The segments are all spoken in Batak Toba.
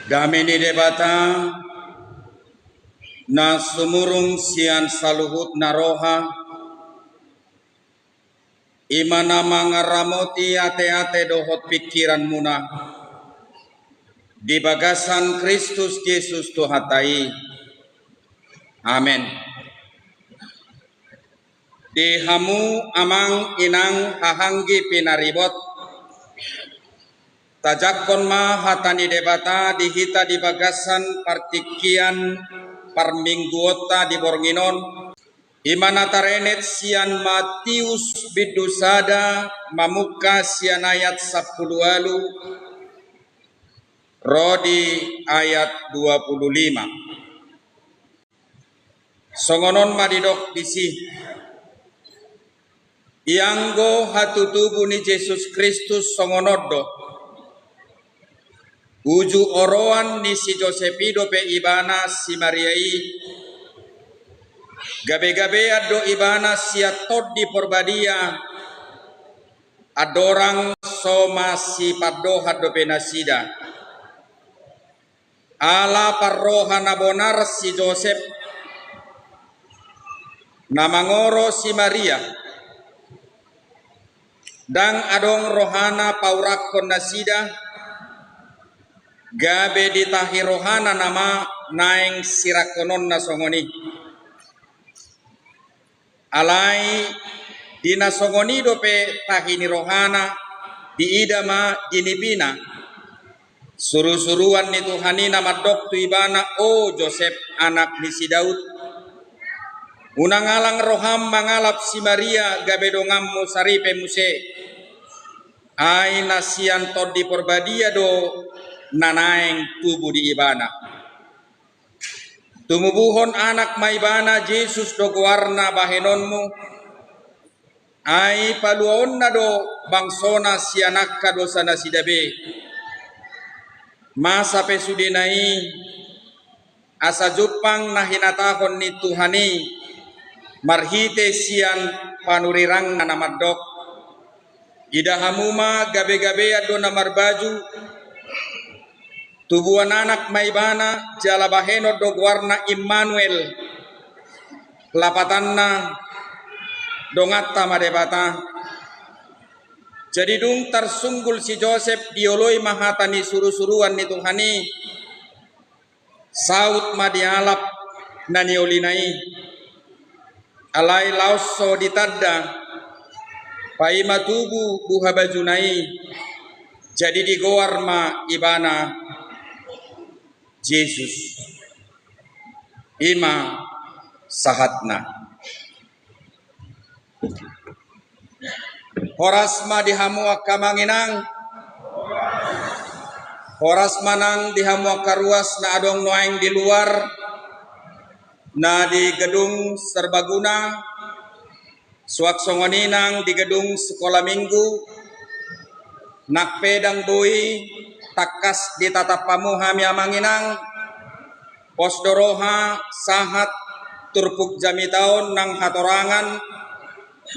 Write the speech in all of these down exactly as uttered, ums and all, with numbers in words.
Dame ni Debata na sumurung sian saluhutna roha, i ma na mangaramoti ateate dohot pingkiranmuna di bagasan Kristus Jesus Tuhanta i. Amen. Di hamu amang inang hahaanggi pinaribot, tajangkon ma hata ni Debata di hita di bagasan partingkian parmingguonta di borngin on, i ma na tarenet sian Matius bindu sada mamungka sian ayat sampulu ualu ro di ayat dua pulu lima. Songon on ma didok disi: Ianggo hatutubu ni Jesus Kristus songon on do. Uju oroan ni si Josep i dope ibana si Maria i. Gabegabean do ibana sian Tondi Porbadia, andorang so masipandohan dope nasida. Ala parroha na bonar si Josep na mangoro si Maria, ndang adong rohana paurakkon nasida, gabe ditahi rohana nama naeng sirangkononna songon i. Alai di na songon i dope tahi ni rohana, diida ma di nipina surusuruan ni Tuhan i na mandok tu ibana: O Josep, anak ni si Daud, unang alang roham mangalap si Maria gabe donganmu saripe muse. Ai na sian Tondi Porbadia do na naeng tubu di ibana. Tumubuhon anak ma ibana, Jesus do goarna bahenonmu. Ai paluaonna do bangsona sian angka dosa nasida be. Masa pe sudena i, asa jumpang na hinatahon ni Tuhan i marhite sian panurirangna na mandok: Ida hamu ma, gabegabean do na marbaju, tubuan anak ma ibana, jala bahenon do goarna Immanuel, lapatanna: Donganta ma Debata. Jadi dung tarsunggul si Josep, dioloi ma hata ni surusuruan ni Tuhan i, saut ma dialap na niolina i. Alai laos so ditanda, paima tubu buhabajuna i, jadi digoar ma ibana Jesus. I ma sahatna. Horas ma di hamu angka amang inang. Horas ma nang di hamu angka ruas na adong nuaeng di luar, na di gedung serbaguna, suang songon i nang di gedung sekolah minggu. Nang pe ndang boi tangkas ditatap hamu hami amang inang, pos do roha sahat turpuk jamita on nang hatorangan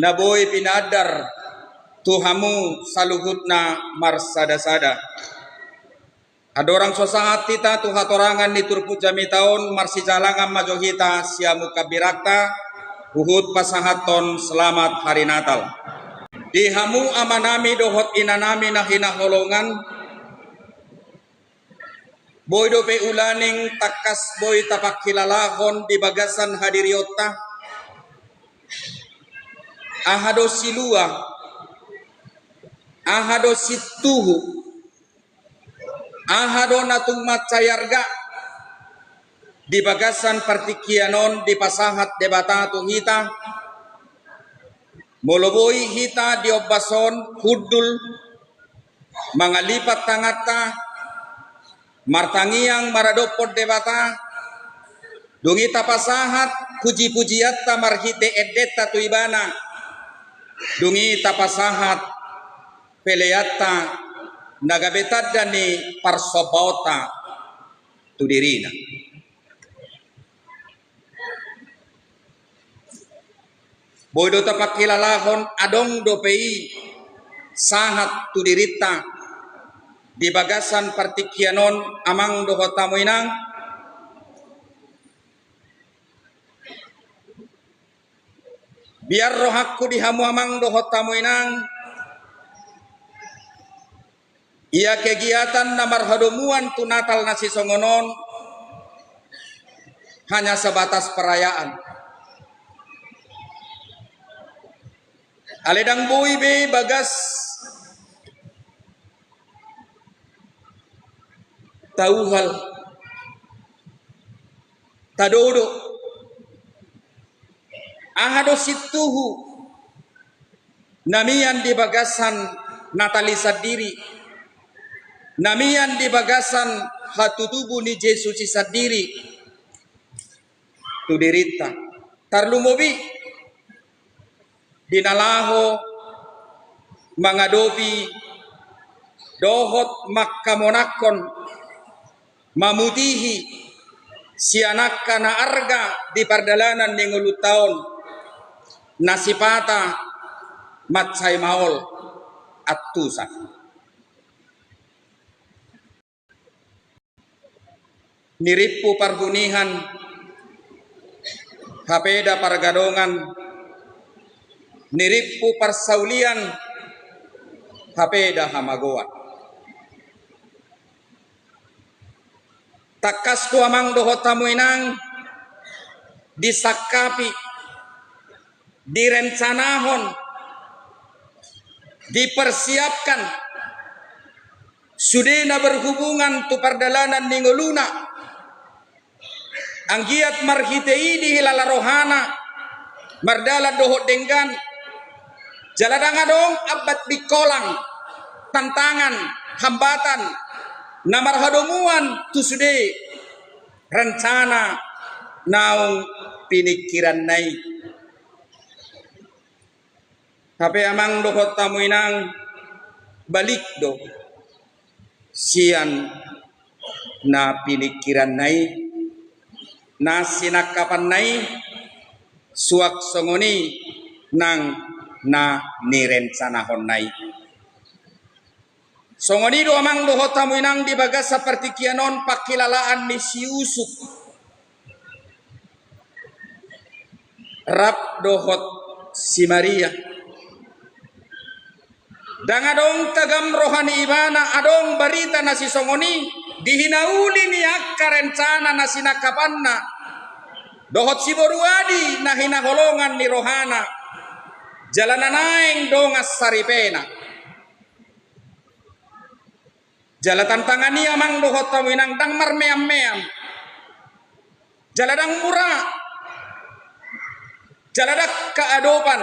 na boi pinaandar tu hamu saluhutna marsadasada. Andorang so sahat hita tu hatorangan ni turpuk jamita on, marsijalangan ma jo hita sian mungka birangta, huhut pasahathon selamat hari Natal. Di hamu amanami dohot inanami na hinaholongan, boi dope ulaning tangkas boi tapangkilalahon di bagasan hadirionta, aha do silua, aha do sintuhu, aha do na tung mansai arga di bagasan partingkian on dipasahat Debata tu hita. Molo boi hita di ombas on hundul, mangalipat tanganta, martangiang maradophon Debata, dung i tapasahat pujipujianta marhite endenta tu Ibana, dung i tapasahat peleanta na gabe tanda ni parsombaonta tu dirina. Boi do tapangkilalahon adong dope i sahat tu dirinta, di bagasan partingkian on, amang dohot hamu inang, biar rohangku di hamu amang dohot hamu inang, ia kegiatan na marhadomuan tu Natal na sisongon on hanya sebatas perayaan. Alai ndang boi be bagas tauhal, tadodo. Aha do sintuhu na mian di bagasan Natal i sandiri, na mian di bagasan hatutubu ni Jesus i sandiri tu dirinta. Tarlumobi di na laho mangadopi dohot mangkamonangkon, mamutihi sian angka na arga di pardalanan ni ngolunta on, na sipata mansai maol antusan. Nirimpu parhunihan, hape da pargadongan, nirimpu parsaulian, hape da hamagoan. Tangkas tu amang dohot hamu inang, disangkapi, direncanahon, dipersiapkan sude na berhubungan tu pardalanan ni ngoluna. Anggiat marhite i dihilala rohana mardalan dohot denggan, jala ndang adong ambat bingkolang, tantangan, hambatan na marhadomuan tu sude rencana naung piningkiranna i. Hape amang dohot hamu inang, balik do sian na piningkiranna i, na sinangkapanna i, suang songon i nang na nirencanahonna i. Songon i do amang dohot hamu inang di bagasan partingkian on pangkilalaan ni si Yusuf rap dohot si Maria. Ndang adong tagam roha ni ibana adong barita na sisongon i di hinauli ni angka rencana na sinangkapanna dohot siboru adi na hinaholongan ni rohana, jala na naeng dongan saripena. Jala tantangan i amang dohot hamu inang ndang marmeam-meam, jala ndang mura, jala ndang kaadopan,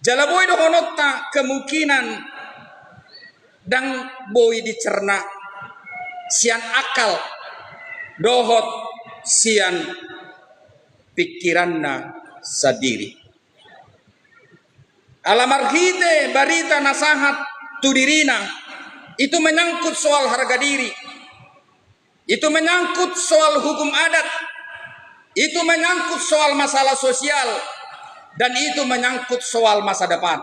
jala boi dohononta kemungkinan ndang boi dicerna sian akal dohot sian pingkiranna sandiri. Ala marhite barita na sahat tu dirina, itu menyangkut soal harga diri, itu menyangkut soal hukum adat, itu menyangkut soal masalah sosial, dan itu menyangkut soal masa depan.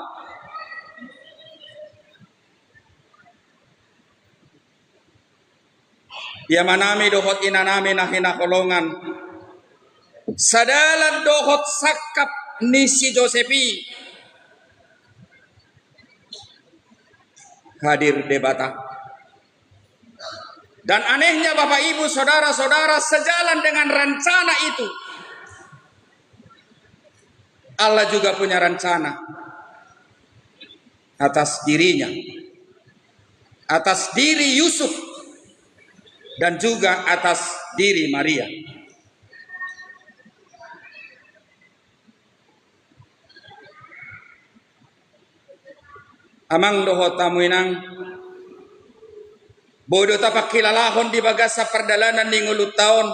Di amanami dohot inanami na hinaholongan, sadalan dohot sangkap ni si Josep i, hadir Debata. Dan anehnya, Bapak, Ibu, saudara-saudara, sejalan dengan rencana itu, Allah juga punya rencana atas dirinya, atas diri Yusuf, dan juga atas diri Maria. Amang dohot hamu inang, boi do tapangkilalahon di bagasan pardalanan ni ngolunta on,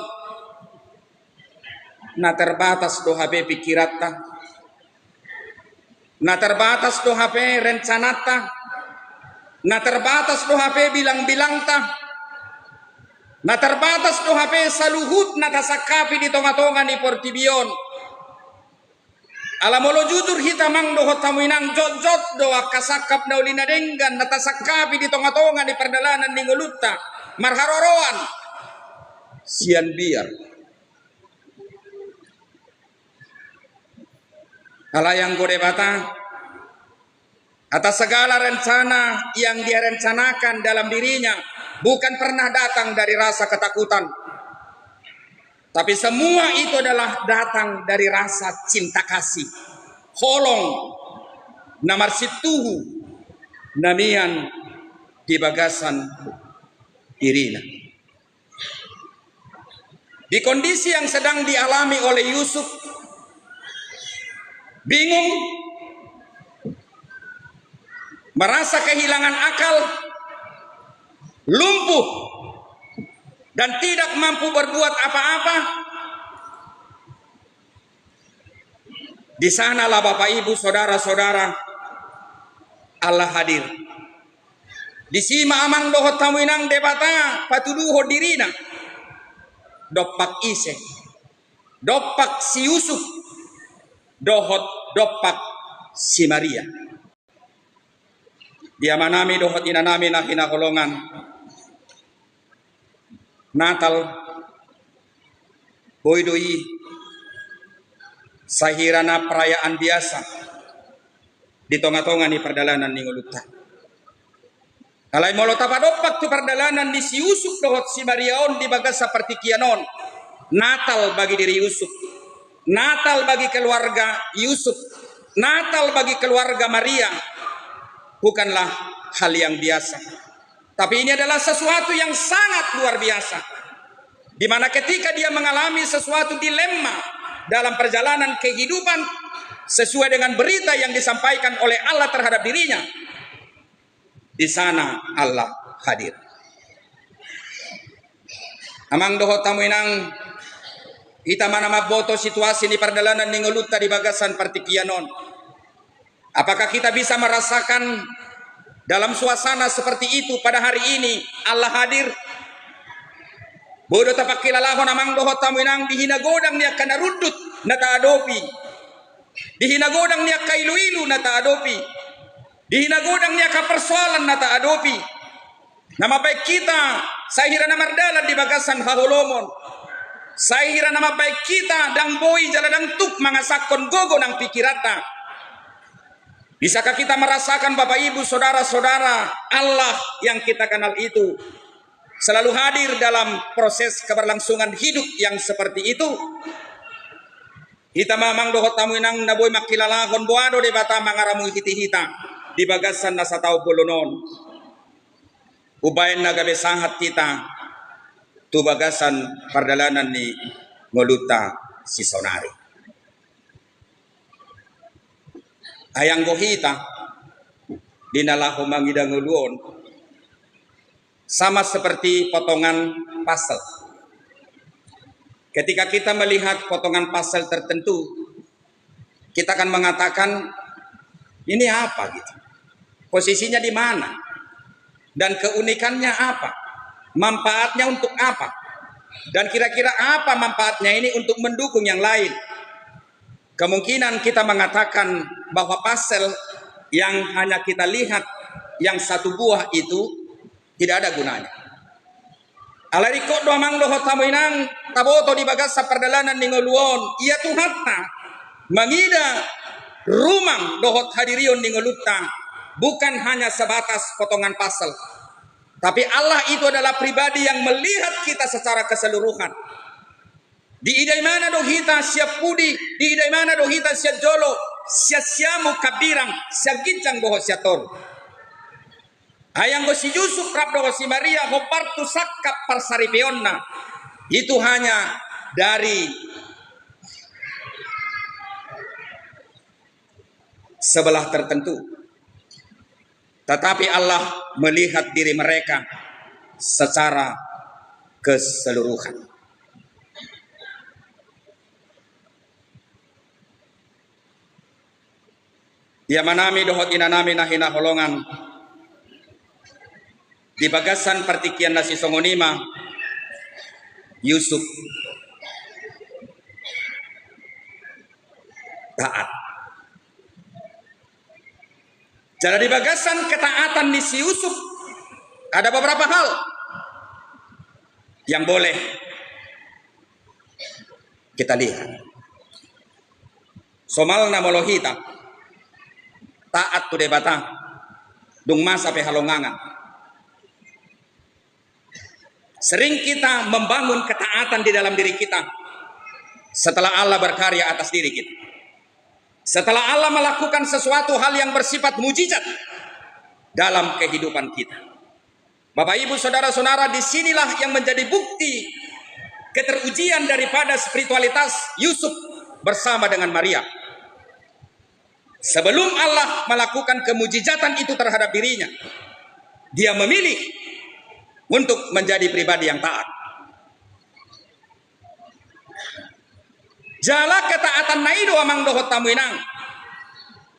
na terbatas do hape pingkiranta, na terbatas do hape rencananta, na terbatas do hape bilang-bilangta, na terbatas do hape saluhut na tasangkapi di tonga-tonga ni portibi on. Ala molo jujur hita amang dohot hamu inang, jotjot do angka sangkap na uli na denggan na tasangkapi di tongatonga ni pardalanan ni ngolunta, marharoroan sian biar. Alai anggo Debata, atas segala rencana yang Dia rencanakan dalam dirinya bukan pernah datang dari rasa ketakutan, tapi semua itu adalah datang dari rasa cinta kasih, holong na marsintuhu na mian di bagasan dirina. Di kondisi yang sedang dialami oleh Yusuf, bingung, merasa kehilangan akal, lumpuh, dan tidak mampu berbuat apa-apa, di sanalah Bapak Ibu, saudara-saudara, Allah hadir. Disi ma amang dohot hamu inang Debata patuduhon dirina. Dompak ise? Dompak si Yusuf dohot dompak si Maria. Di amanami dohot inanami na hinaholongan, Natal boi do i sai hira na perayaan biasa di tongatonga ni pardalanan ni ngolunta. Alai molo tapadompak tu pardalanan ni si Yusuf dohot si Maria on di bagasan partingkian on, Natal bagi diri Yusuf, Natal bagi keluarga Yusuf, Natal bagi keluarga Maria bukanlah hal yang biasa. Tapi ini adalah sesuatu yang sangat luar biasa, di mana ketika dia mengalami sesuatu dilema dalam perjalanan kehidupan sesuai dengan berita yang disampaikan oleh Allah terhadap dirinya, di sana Allah hadir. Amang dohot hamu inang, hita ma na mamboto situasi ni pardalanan ni ngolunta di bagasan partingkian on. Apakah kita bisa merasakan dalam suasana seperti itu pada hari ini Allah hadir? Boi do tapangkilalahon amang dohot hamu inang di hinagodang ni angka na rundut na taadopi, di hinagodang ni angka iluilu na taadopi, di hinagodang ni angka persoalan na taadopi. Na mambahen hita sai hira na mardalan di bagasan haholomon, sai hira na mambahen hita ndang boi jala ndang tuk mangasahon gogo nang pingkiranta. Bisakah kita merasakan, Bapak Ibu, saudara-saudara, Allah yang kita kenal itu selalu hadir dalam proses keberlangsungan hidup yang seperti itu? Hita ma amang dohot hamu inang na boi mangkilalahon boha do Debata mangaramuhiti hita di bagasan na sataon bolon on. Umbahen na gabe sahat hita tu bagasan pardalanan ni ngolunta sisaonari. Ai anggo hita di na laho mangida ngolu on, sama seperti potongan puzzle. Ketika kita melihat potongan puzzle tertentu, kita akan mengatakan, "Ini apa?" gitu. Posisinya di mana? Dan keunikannya apa? Manfaatnya untuk apa? Dan kira-kira apa manfaatnya ini untuk mendukung yang lain? Kemungkinan kita mengatakan bahwa puzzle yang hanya kita lihat yang satu buah itu tidak ada gunanya. Alai ringkot do amang dohot hamu inang, taboto di bagasan pardalanan ni ngolu on, ia Tuhanta mangida rumang dohot hadirion ni ngolunta bukan hanya sebatas potongan puzzle. Tapi Allah itu adalah pribadi yang melihat kita secara keseluruhan. Diida ibana do hita sian pudi, diida ibana do hita sian jolo, sian siamun hambirang, sian ginjang dohot sian toru. Ai anggo si Yusuf rap dohot si Maria hombar tu sangkap parsaripeonna, itu hanya dari sebelah tertentu. Tetapi Allah melihat diri mereka secara keseluruhan. Di amanami dohot inanami na hinaholongan, di bagasan partingkian na sisongon i ma Yusuf taat. Jala di bagasan ketaatan ni si Yusuf, ada beberapa hal yang boleh kita lihat. Somalna molo hita taat tu Debata, dung masa pe halongangan, sering kita membangun ketaatan di dalam diri kita setelah Allah berkarya atas diri kita. Setelah Allah melakukan sesuatu hal yang bersifat mujizat dalam kehidupan kita. Bapak, Ibu, saudara-saudara, disinilah yang menjadi bukti keterujian daripada spiritualitas Yusuf bersama dengan Maria. Sebelum Allah melakukan kemujizatan itu terhadap dirinya, dia memilih untuk menjadi pribadi yang taat. Jala ketaatan na i do, amang dohot hamu inang,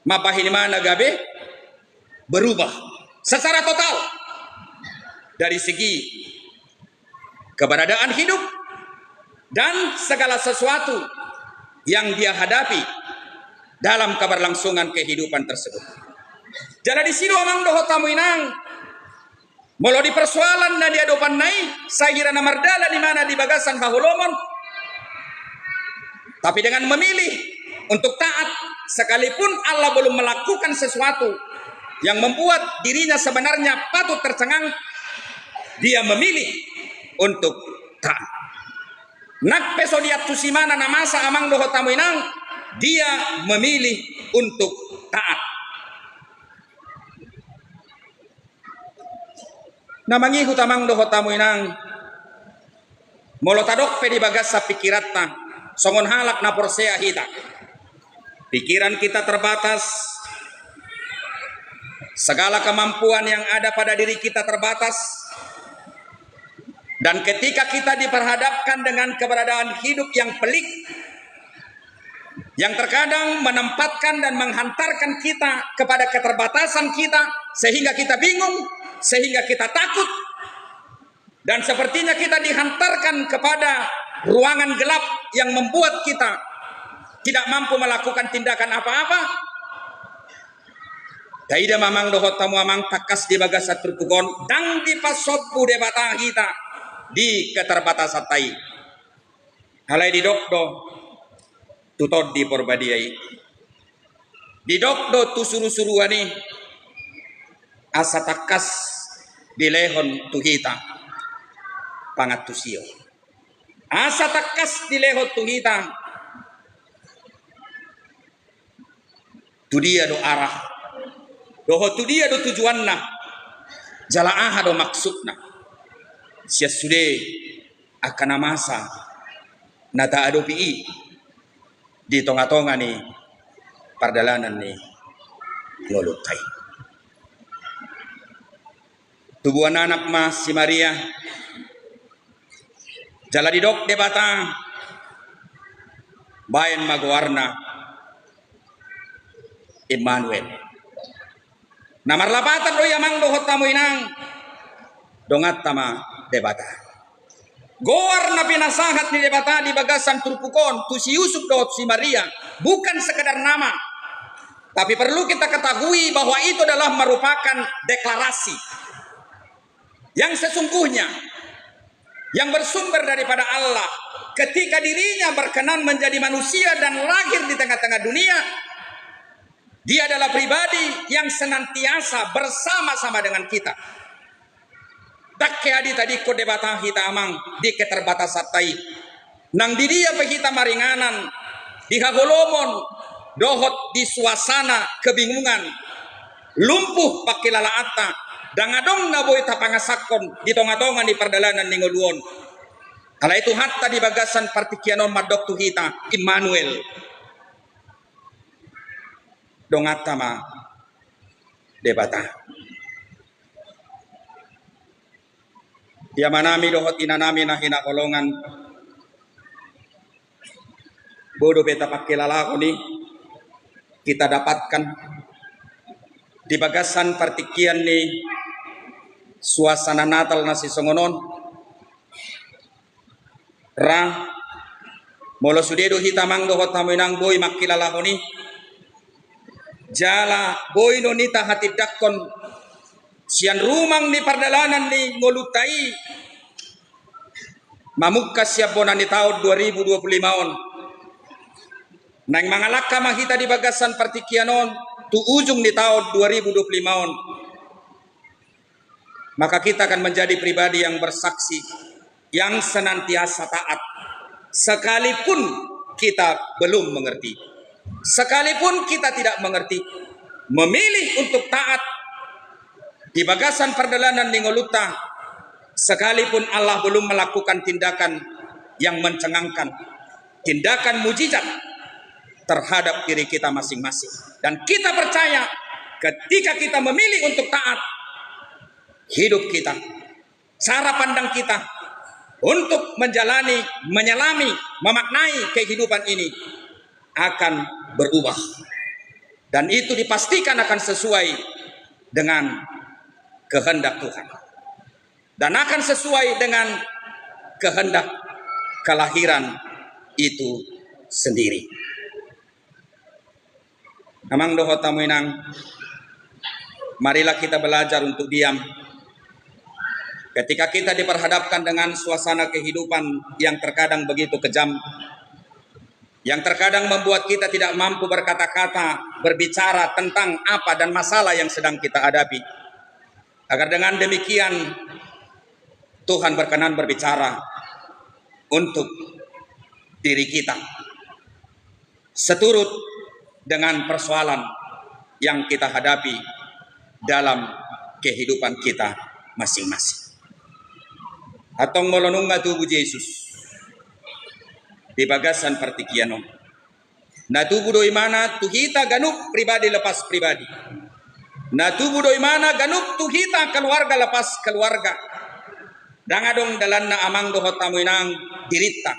mambahen ibana gabe berubah secara total dari segi keberadaan hidup dan segala sesuatu yang dia hadapi dalam keberlangsungan kehidupan tersebut. Jala disi do, amang dohot hamu inang, molo di persoalan na di adopanna i, sai hira na mardalan ibana di bagasan haholomon, tapi dengan memilih untuk taat, sekalipun Allah belum melakukan sesuatu yang membuat dirinya sebenarnya patut tercengang, dia memilih untuk taat. Nang pe so diantusi ibana na masa, amang dohot hamu inang, dia memilih untuk taat. Na mangihut, amang dohot hamu inang, molo tadok pe di bagasan pikiranta, songon halak na porsea hita, pikiran kita terbatas, segala kemampuan yang ada pada diri kita terbatas. Dan ketika kita diperhadapkan dengan keberadaan hidup yang pelik, yang terkadang menempatkan dan menghantarkan kita kepada keterbatasan kita, sehingga kita bingung, sehingga kita takut, dan sepertinya kita dihantarkan kepada ruangan gelap yang membuat kita tidak mampu melakukan tindakan apa-apa. Taida ma, amang dohot hamu inang, tangkas di bagasan turpuk on, ndang dipasombu Debata hita di keterbatasanta i. Alai didok do tu Tondi Porbadia i, didok do tu surusuruan i, asa tangkas dilehon tu hita pangantusion, asa tangkas dilehon tu hita tu dia do arah, dohot tu dia do tujuanna, jala aha do maksudna sian sude angka na masa na taadopi i di tongatonga ni pardalanan ni ngolunta i. Tubuan anak ma si Maria, jala didok Debata, baen ma goarna Immanuel. Na marlapatan do i, amang dohot hamu inang, donganta ma Debata. Goar na pinasahat ni Debata di bagasan turpuk on tu si Yusuf dohot si Maria bukan sekedar nama, tapi perlu kita ketahui bahwa itu adalah merupakan deklarasi yang sesungguhnya, yang bersumber daripada Allah, ketika dirinya berkenan menjadi manusia dan lahir di tengah-tengah dunia, dia adalah pribadi yang senantiasa bersama-sama dengan kita. Ndang hea ditadingkon Debata hita, amang, di keterbatasanta i. Nang di dia pe hita maringanan, di haholomon dohot di suasana kebingungan, lumpuh pangkilalaanta, ndang adong na boi tapangasahon di tongatonga ni pardalanan ni ngolu on. Alai Tuhanta di bagasan partingkian on mandok tu hita, Immanuel, donganta ma Debata. Di amanami dohot inanami na hinaholongan, boi dope tapangkilalahon i, kita dapatkan di bagasan partingkian ni suasana Natal na sisongon on. Ra, molo sude do hita, amang dohot hamu inang, boi mangkilalahon i, Jala boi do hita hatindangkon sian rumang ni pardalanan ni ngolunta i mamungka sian bona ni taon dua ribu dua puluh lima on. Naeng mangalangka ma hita di bagasan partingkian on tu ujung ni taon dua ribu dua puluh lima on. Maka kita akan menjadi pribadi yang bersaksi, yang senantiasa taat, sekalipun kita belum mengerti, sekalipun kita tidak mengerti, memilih untuk taat di bagasan pardalanan ni ngolunta, sekalipun Allah belum melakukan tindakan yang mencengangkan, tindakan mujizat terhadap diri kita masing-masing. Dan kita percaya, ketika kita memilih untuk taat, hidup kita, cara pandang kita untuk menjalani, menyelami, memaknai kehidupan ini akan berubah. Dan itu dipastikan akan sesuai dengan kehendak Tuhan. Dan akan sesuai dengan kehendak kelahiran itu sendiri. Amang dohot hamu inang, marilah kita belajar untuk diam. Ketika kita diperhadapkan dengan suasana kehidupan yang terkadang begitu kejam, yang terkadang membuat kita tidak mampu berkata-kata, berbicara tentang apa dan masalah yang sedang kita hadapi. Agar dengan demikian, Tuhan berkenan berbicara untuk diri kita, seturut dengan persoalan yang kita hadapi dalam kehidupan kita masing-masing. Antong molo nunga tubu Jesus di bagasan partingkian on, na tubu do imana tu hita ganup pribadi lepas pribadi. Na tubu do imana ganup tu hita keluarga lepas keluarga. Ndang adong dalanna, amang dohot hamu inang, dirinta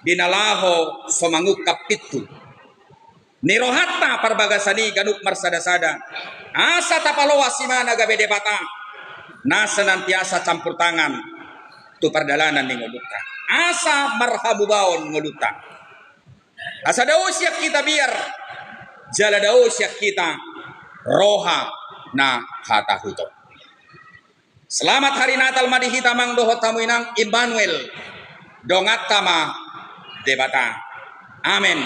di na laho so mangungkap pintu ni rohanta parbagasan i ganup marsada-sada. Asa tapaloas imana gabe Debata na senantiasa campur tangan tu pardalanan ni ngolunta. Asa marhamubaon ngolunta. Asa dao sian hita biar, jala dao sian hita roha na hatahuton. Selamat Hari Natal ma di hita, amang dohot hamu inang. Immanuel, donganta ma Debata. Amen.